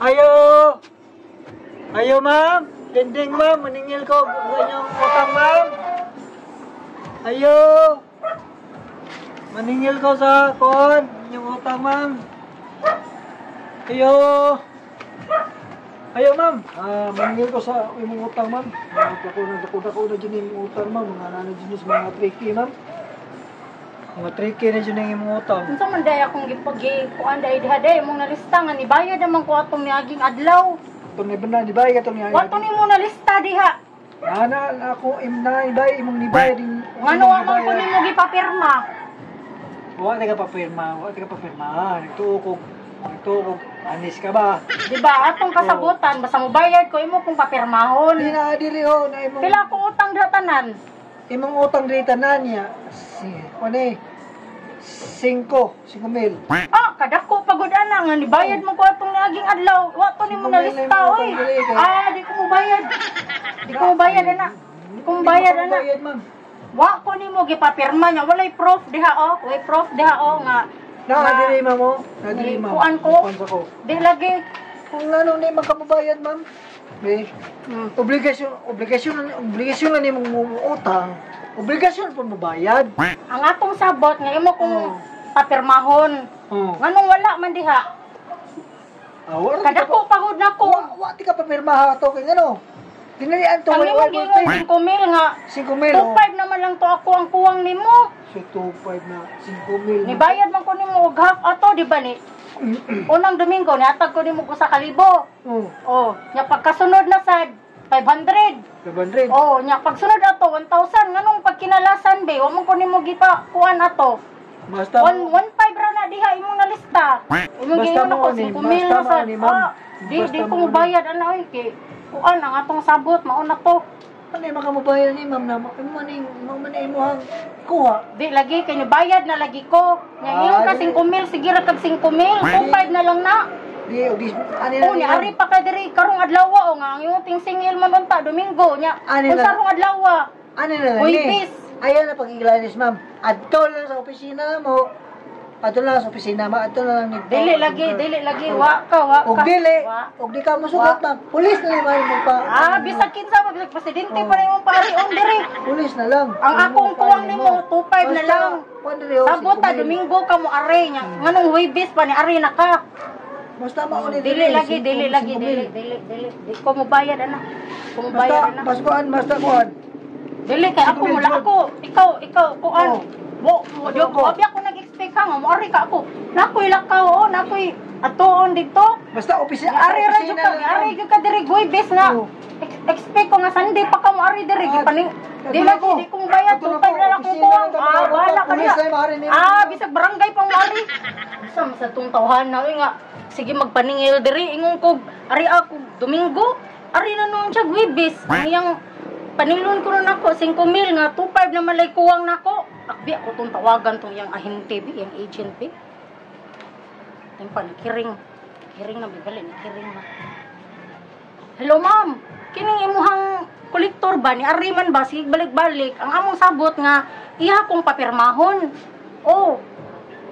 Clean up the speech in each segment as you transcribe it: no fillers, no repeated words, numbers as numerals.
Ayo! Ayo, ma'am! Dinding, ma'am! Maningil ko sa inyong utang, ma'am! Ayo! Maningil ko sa kuan, inyong utang, ma'am! Ayo! Ayo, ma'am! Ah, maningil ko sa imong utang, ma'am. Mga dako na dako dako na dyan imong utang, ma'am. Mga nana dyan sa mga tricky, ma'am. Mga tricky na dyan ang imong utang. Unsa man day akong gipagi kuan day diha day imong nalista nga nibayad naman ko atong niaging adlaw. Itong ni di ba? Itong ni Wa to nimo nalista diha. Ana ako im na ibay imong nibay din. Ngano wa man ko nimo gipapirma? Wa ta ka papirma, wa ta ka papirma. Nagtuo ko anis ka ba? Di ba atong kasabutan basta mobayad ko imo kong papirmahon. Di na dili ho na imong Pila ko utang diha tanan? Imong utang diri tanan niya. Si kuan 5 mil. Ah, kadako pagod ana nga nibayad mo ko atong niaging adlaw. Wa to nimo nalista oy. Ah, di ko mobayad. Di ko mobayad ana. Di ko mobayad ana. Ma'am. Wa ko nimo gipapirma niya, walay proof diha oh. Walay proof diha oh nga. Na diri ma'am oh. Na diri ma'am. Kuan ko. Di lagi. Kung ano ni magkababayad, ma'am. Be. Obligasyon na nimong utang. Obligasyon po mobayad. Ang atong sabot nga imo kong papirmahon. Oh. Nganong wala man diha? Ah, wala Kadako pagod nako. Wa ti ka papirmaha to kay ngano? Dinalian to Ang wala imong gingon 5 mil nga 5 mil. 2.5 naman lang to ako ang kuwang nimo. So 2.5 na 5 mil. Nibayad man ko nimo og half ato di ba ni? Unang Domingo nihatag ko nimo usa ka libo. Oh. Oh, nya pagkasunod na sad 500. 500. Oh, nya pagsunod ato 1,000 nganong pagkinalasan be, wa man ko nimo gipa kuan ato. Basta 1.5 ra na diha imong nalista. Imong Basta giingon mo ako ani, 5 mil basta na mo sad. ani, ma'am. Ah, di Basta di ko mo ani. mobayad ana oy kay kuan ang atong sabot mao na to. Ano yung makamubayad ni ma'am na imo ni ma'am ni imong kuha. Di lagi kay nibayad na lagi ko. Nya Ah, ingon ka di. 5 mil sige ra kag 5 mil, 2.5 na lang na. Di og di ani na Oh, ni ari pa ka diri karong adlaw o nga ang imong tingsingil man unta Domingo nya. Ani Unsa lang. rong adlaw? Ani na lang ni. Huwebes. Ayaw na pagiglanis, ma'am. Adto lang sa opisina mo. Adto lang sa opisina mo. Adto na lang nito. Dili lagi, dili lagi wa ka, wa ka. Og dili, Wa. og di ka mosugot, ma'am. Pulis na lang mo pa. Ah, bisag kinsa pa bisag presidente Oh. pa na imong parion diri. Pulis na lang. Ang akong kuwang nimo 2.5 na lang. Sabot Sabot ta Domingo ka mo are nya. Nganong Huwebes pa ni are na ka? Basta mao ni Dili lagi, dili lagi, dili, dili, dili. Di ko mobayad ana. Ko mobayad Basta, ana. basta kuan, basta kuan. Dili kay ako mula ako. Ikaw kuan. Oh. Wo, wo, di Ako. ko ako nag-expect ka nga mo ari ka ako. Nakoy lakaw oh, nakoy atuon dito. Basta opisina, Ari ra jud opisina ka, na lang. ari jud ka diri Huwebes nga. Oh. Expect ko nga Sunday pa ka mo ari diri Ah, gipaning. Di adto lagi ko. di ko mobayad Adto na 2.5 ko, na lang akong opisina kuwang. na Ah, ko. wala ka Pulis diha. na yung maari nimo. Ah, bisag barangay pa mo ari. Sa sa tong tawhan na oy nga sige magpaningil diri ingon ko ari ako Domingo. Ari na noon siya Huwebes. Ang iyang panilon ko nun ako 5 mil nga 2.5 na malay kuwang nako. Akbi ako tong tawagan tong iyang ahente bi, iyang agent bi. Timpa ni kiring. Kiring na bigali ni kiring na. Hello ma'am, kining imuhang kolektor ba ni ari man ba sige balik-balik ang among sabot nga iya kong papirmahon. Oh,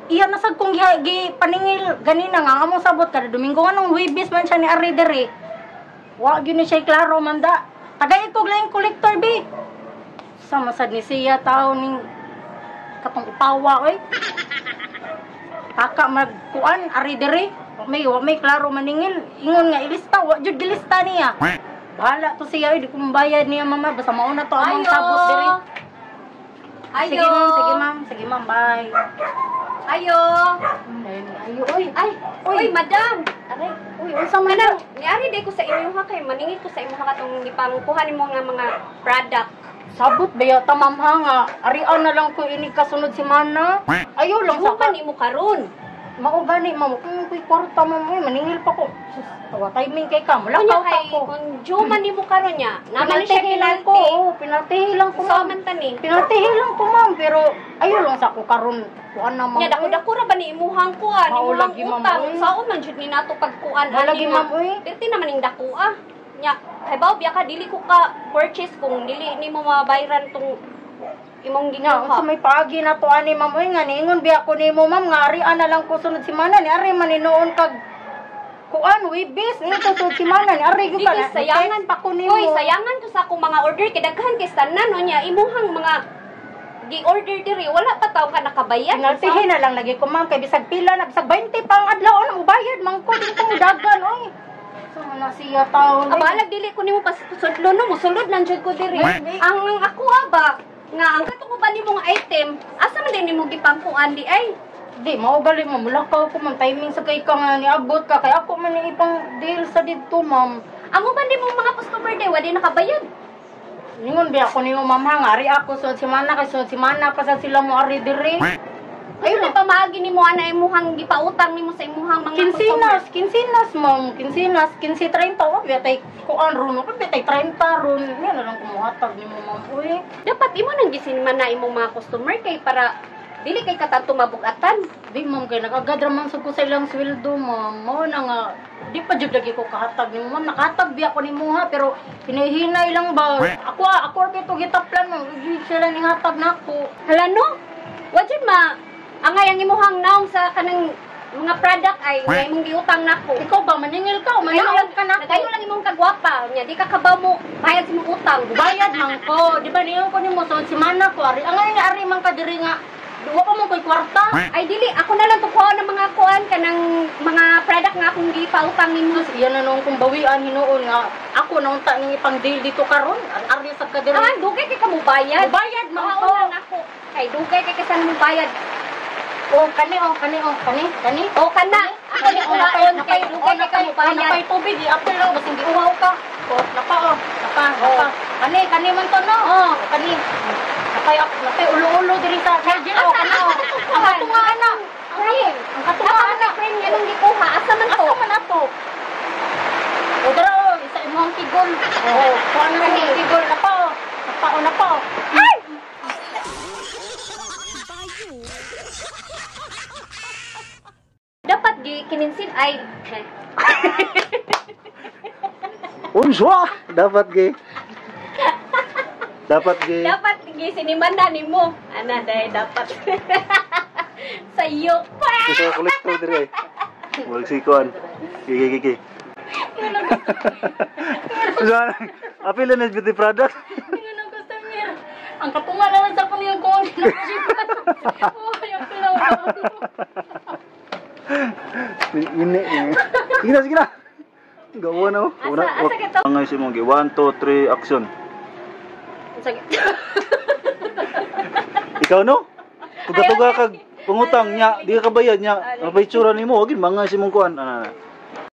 iya na sad kong gi paningil ganina nga ang among sabot kada Domingo nganong Huwebes man siya ni ari diri. Wa gyud ni siya klaro man da. Tagay ko laing kolektor bi. Sama sad ni siya tao ning katong upawa oy. Kaka magkuan ari diri. Wa may klaro maningil. Ingon nga ilista wa jud gilista niya. Bahala to siya oy, di ko mabayad niya mama basta mao na to among Ayo. sabot diri. Ayo. Sige ma'am, sige ma'am, sige ma'am, bye. Ayo. Ayo oy. Ay, uy, madam. Aray, uy, unsa man Kanang niari day ko sa inyo ha kay maningil ko sa imo ha katong gipangkuha nimo nga mga product. Sabot ba yata ma'am ha nga arian na lang ko ini kasunod semana. Ayo lang sa Sa man nimo karon. Mao gani ma'am, kung ko'y kwarta ma'am, uy, maningil pa ko. Sus, tawa timing kay ka, Unya mulakaw ta kay ko. kung due man nimo karon nya, naman ni siya Pinaltihi lang ko, penalty. oo, pinaltihi lang ko So ma'am. man ta ni. Pinaltihi lang ko ma'am, pero ayo lang sa ko karon kuan na ma'am. Nya dako-dako ra ba ni imuhang kuan, Mao imuhang lagi, ma'am, utang. uy. Saon man jud ni nato pagkuan Mao lagi, ani nga. ma'am, uy. Pirti naman ning dako ah. Nya, kay baw biya ka dili ko ka purchase kung dili nimo mabayran tong imong Nya, gikuha. unsa may paagi na to ani ma'am, uy nga niingon biya ko nimo ma'am nga arian na lang ko sunod semana ni ari man noon kag Kuan, Webes, ito sa simana ni ari gyud Di ka. kay sayangan pa ko nimo. Hoy, sayangan ko sa akong mga order kay daghan kay tanan unya imuhang mga gi-order diri wala pa taw ka nakabayad. Pinaltihin na lang lagi ko ma'am kay bisag pila na bisag 20 pa ang adlaw na mubayad man ko dili ko mudagan oy. So na siya taon. Abalag dili ko nimo pasudlo no, musulod lang jud ko diri. Ang ako ba nga ang katong uban nimo nga item, asa man din nimo gipangkuan di ay? Di mao gali ma'am, mulakaw ko ma'am timing sa kay ka nga niabot ka kay ako man ni ipang deal sa didto ma'am. Ang uban nimo mga customer di wa di nakabayad. Ningon ba ako nimo ma'am ha nga ari ako sa simana kay sa simana pa sa sila mo ari diri. Ayun na pamaagi nimo ana imuhang gipautang nimo sa imuhang mga customer. Kinsinas, kinsinas ma'am, kinsinas, 15.30 oh, bitay kuan ron, oh, bitay 30 ron. Yan na lang kumuhatag nimo ma'am. Uy. Dapat imo nang gisinman na imong mga customer kay para dili kay katanto mabugatan. Di ma'am kay nag-agad ra man sad ko sa ilang sweldo ma'am. Mao na nga di pa jud lagi ko kahatag nimo ma'am. Nakahatag biya ko nimo ha pero hinahinay lang ba. Ako ako ra bito gitaplan ma'am. Di sila ning hatag nako. Hala no. Wa jud ma angay ang imuhang naong sa kanang mga product ay nga imong giutang nako. Ikaw ba maningil ka o maningil ka nako? Nagayo lang imong kagwapa nya di ka kabaw mo bayad sa imong utang. Bayad man ko. Di ba niyon ko nimo sa simana ko ari. Angay nga ari man ka diri nga duwa pa man ko'y kwarta. Ay dili ako na lang tukuha ng mga kuan kanang mga product nga akong gipautang nimo. Sus, iyan na noong kong bawian hinuon nga ako na unta ning ipang deal dito karon. Ari sa ka diri. Ah, dugay kay ka mo bayad. Bayad man ko. Mauna lang ako. Kay dugay kay ka mo bayad. Oh, kani oh, kani oh, kani, kani. O kana. Ako ni kuhaon kay dugay kay ka mo Oh, bayad. napay tubig, i-apple lang basin giuhaw ka. Oh, napa oh, napa, napa. Kani, kani man to no. Oh, kani. Napay napay ulo-ulo diri sa charger oh, kani oh. Ang katunga ana. Ay, Ang katunga ana. friend nga nung gikuha asa man to? Asa man ato? O dara oh, isa imong tigol. Oh, kuha na sa imong tigol napa oh. Napa oh, napa oh. Ay! Dapat gi kininsin ay Unsa? Dapat gi. Dapat gi. dapat gi siniman na nimo. Ana dai dapat. Sa iyo pa. Gusto ko kolektor dire. Wag si kuan. Gi gi gi. Unsa? Apil na beauty product. Ingon ang customer. Ang katunga na lang sa kaniyang kuha. Oh, yung pilaw. Ini. Sige na, sige na. Gawa na oh. Asa, asa ka to? Ang si mong gi 1 2 3 action. Sige. Ikaw no? Tuga-tuga kag pangutang nya, di ka kabayad nya. Mapay itsura nimo, wag mga si mong kuan. Ana.